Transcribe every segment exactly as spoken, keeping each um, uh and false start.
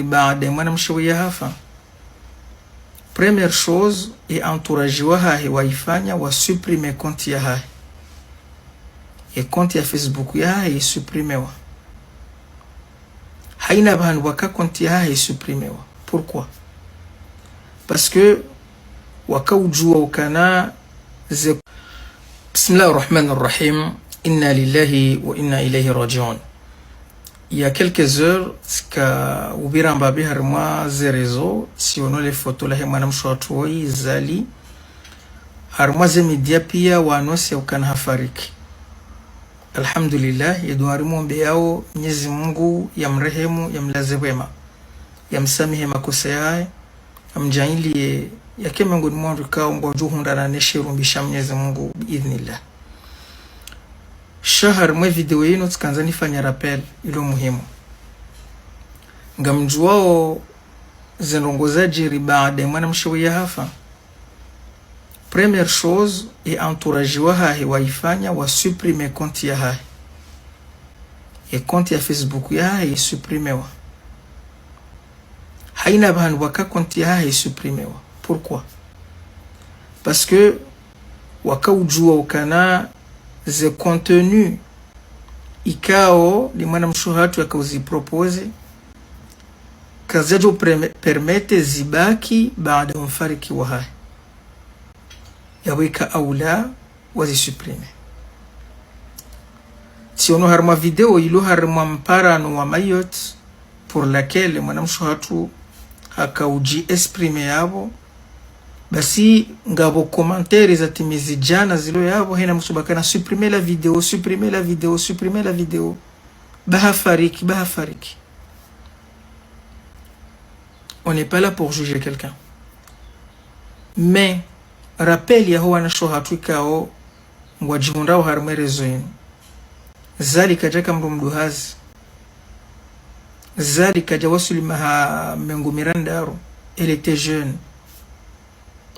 baada ye mwanamshe we yahafa. Première chose, ye entourage wahahe waifanya wa supprimer compte yahahe. Ye compte ya Facebook yahahe isupprimewa. Haina pvahanu pvwaka compte yahahe isupprimewa. Pourquoi? Parce que waka udjua ukana ze... Bismillahir Rahmanir Rahim. Inna lillahi wa inna ilayhi raji'un. Il y a quelques heures, tsika upvira mbapvi harimwa ze réseaux, tsiono le foto lahe mwanamshe watru woyi Zali. Harimwa ze média pia wa annoncer ukana hafariki. Alhamdulillah, ye dua rimwombeyao, Mnyezi Mungu yamrehemu, yamlaze pvwema, yamsamihi makosa yahe, yamdjaanliye yake mengoni mwa wandru ikao ngwadjo hundrana ne shirumbi sha Mnyezi Mungu, biidhnillah. Sha harimwa ye video yinu tsikandza nifanye rappel ilo muhimu. Ngamdjuao ze ndrongoo zadjiri baada ye mwanamshe we yahafa. Première chose, ye entourage wahahe waifanya wa supprimer compte yahahe. Ye compte ya Facebook yahahe isupprimewa. Haina pvahanu pvwaka compte yahahe isupprimewa. Pourquoi? Parce que waka udjua ukana ze contenu ikao le mwanamshe hatru yaka uzi proposer, kazadjo perme-, permettre zibaki baada umfariki wahahe. Yapvo ika aula wazi supprimer. Tsiono harimwa video ilo harimwa mparano wa Mayotte, pour laquelle mwanamshe hatru haka udji exprimer yapvo. Basi ngapvo commentaire zatimizi djana zilo yapvo, hena msubakana: supprimer la vidéo, supprimer la vidéo, supprimer la vidéo. Ba hafariki, ba hafariki. On n'est pas là pour juger quelqu'un. Mais, rappel yaho wanashe hatru ikao ngwadjihundrao harimwa ye réseau yinu. Zali kadjaka mndru mduhazi. Zali kadja waswili maha mengo mirandaru. Elle était jeune.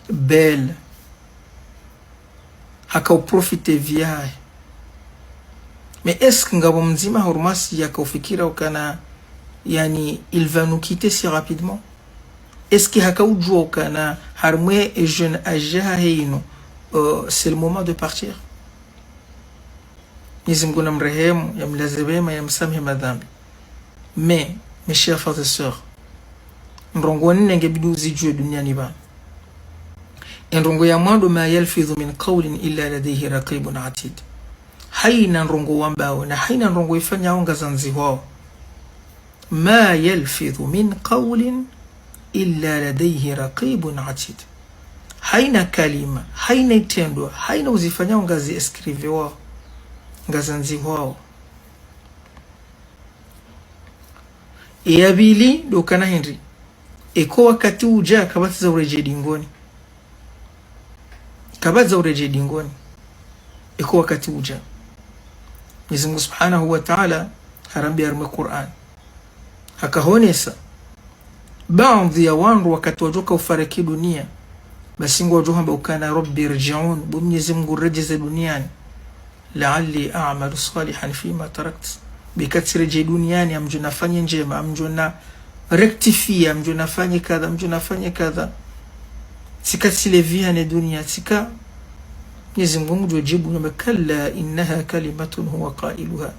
Belle. Haka uprofiter vie yahahe. Mais est-ce que ngapvo mdzima hurumasi yaka ufikira ukana, yani, il va nous quitter si rapidement? Est-ce que haka udjua ukana harimwa ye jeune âge yahahe inu, euh, c'est le moment de partir? Mnyezi Mungu namrehemu, yamlaze pvwema, yamsamihi madhambi. Mais, mes chers frères et sœurs, ndrongoo nne ngebidi uzidjuwe duniani pvanu. Ye ndrongoo ya mwando: ما يلفظ من قول إلا لديه رقيب عتيد. Haina ndrongoo wambao, na haina ndrongoo ifanyao ngazandzihwao. ما يلفظ من قول إلا لديه رقيب عتيد. Haina kalima, haina itrendwa, haina uzifanyao ngazi inscrivewao, ngazandzihwao. Ye ya pvili ndo ukana hindri? Eka wakati udja, kapvatsi za uredjei dingoni. Kapvatsi za uredjei dingoni. Eka wakati udja. Mnyezi Mungu Subhanahu wa Ta'ala harambia harimwa ye Qur'an. Haka honesa baadhwi ya wandru wakati wadjoka ufariki dunia, basi ngwadjo hamba ukana: رب ارجعون, bo Mnyezi Mungu, niredjeze duniani. لعلي أعمل صالحا فيما تركت. Beka tsiredjei duniani, ngamdjo nafanye ndjema, ngamdjo na rectifier, ngamdjo nafanye kadha, ngamdjo nafanye kadha. Tsika tsilevihane dunia, tsika. Mnyezi Mungu ngudjo djibu, namba: كلا إنها كلمة هو قائلها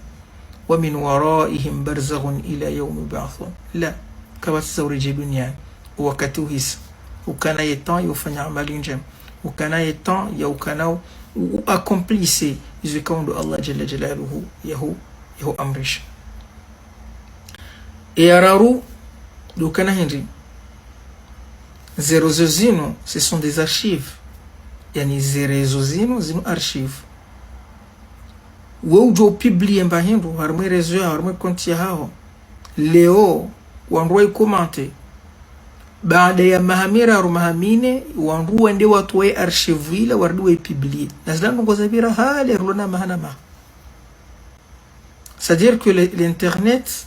ومن ورائهم برزخ إلى يوم يبعثون. La, kapvatsi za uredjei duniani. Wakati uhisa. Ukana ye temps ya ufanya amali ndjema. Ukana ye temps ya ukana u, u accomplisse izo ikao ndo Allah Jalla Jalaluhu yahu, yahu amrisha. Ye ya raru, ndo ukana hindri? Ze réseaux zinu, ce sont des archives. Yani, ze réseaux zinu, zinu archives. We udjo upublier mba hindru harimwa ye réseau yaho, harimwa ye compte yahaho. Leo, wandru waicommenter. Baada ya maha miraru, maha mine, wandru wende watowe archive ila, warudi waipublier. Na zila ndrongoo zapvira hale, rilo na maha na maha. C'est-à-dire que le, l'internet,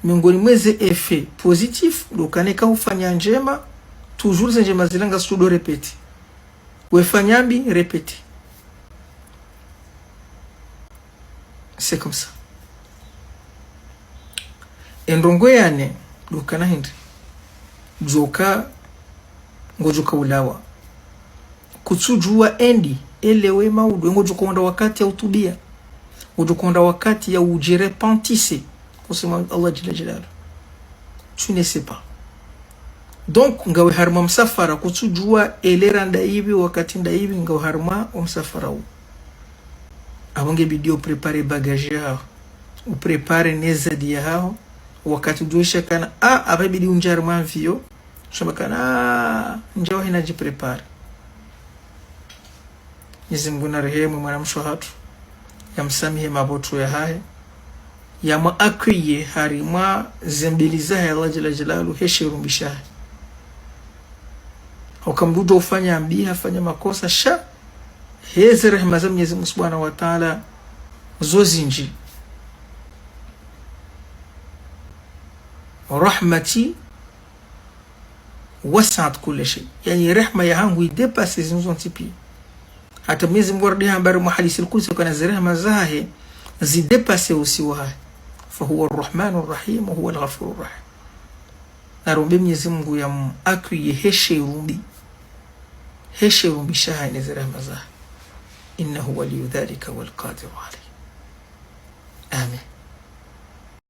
miongoni mwa ze effets positifs, ndo ukana eka ufanya ndjema, toujours ze ndjema zila ngazitsodo répéter. Wefanya mbi, répéter. C'est comme ça. Ye ndrongoo ya nne, Ndo ukana hindri? Djoka, ngodjoka ulawa. Kutsudjuwa endi, elewe maudu, ngodjoka wonda wakati ya utubia. Ngodjoka wonda wakati ya udjirepentise. Kusema Allah Jalla Jalalu. Tu ne sais pas. Donc, ngawe harimwa msafara, kutsudjuwa elera ndayipvi, wakati ndayipvi, ngawe harimwa omsafara wu. Apvo ngebidi uprépare bagage yaho. Uprépare ne zadi yaho. Wakati udjoisha kana, ah, apvo ibidi undjari mwa avion. Shamba kana, ah, ndjawo hina djiprépare. Mwenyezi Mungu narehemu mwanamshe hatru. Yamsamihi mapvotso yahahe. Yamwa accueillir harimwa zembeli zahe Allah Jalla Jalalu he shirumbi shahe. Oka mdru udjo ufanya mbi, hafanya makosa, sha. Heze rehema za Mwenyezi Mungu Subhanahu wa Ta'ala zo zindji. رحمتي وسعت كل شيء. Yaani, rehema yahangu idépasse zinu zontsi pia. Hata Mwenyezi Mungu harudi hamba harimwa hadisi al-Qudsi ukana ze rehema zahe zidépasse usiwa wahahe. فهو الرحمن الرحيم وهو الغفور الرحيم. Narombe Mwenyezi Mungu yamu accueillir he shirumbi. He shirumbi shahahe ne ze rehema zahe. إنه ولي ذلك والقادر عليه. Amin.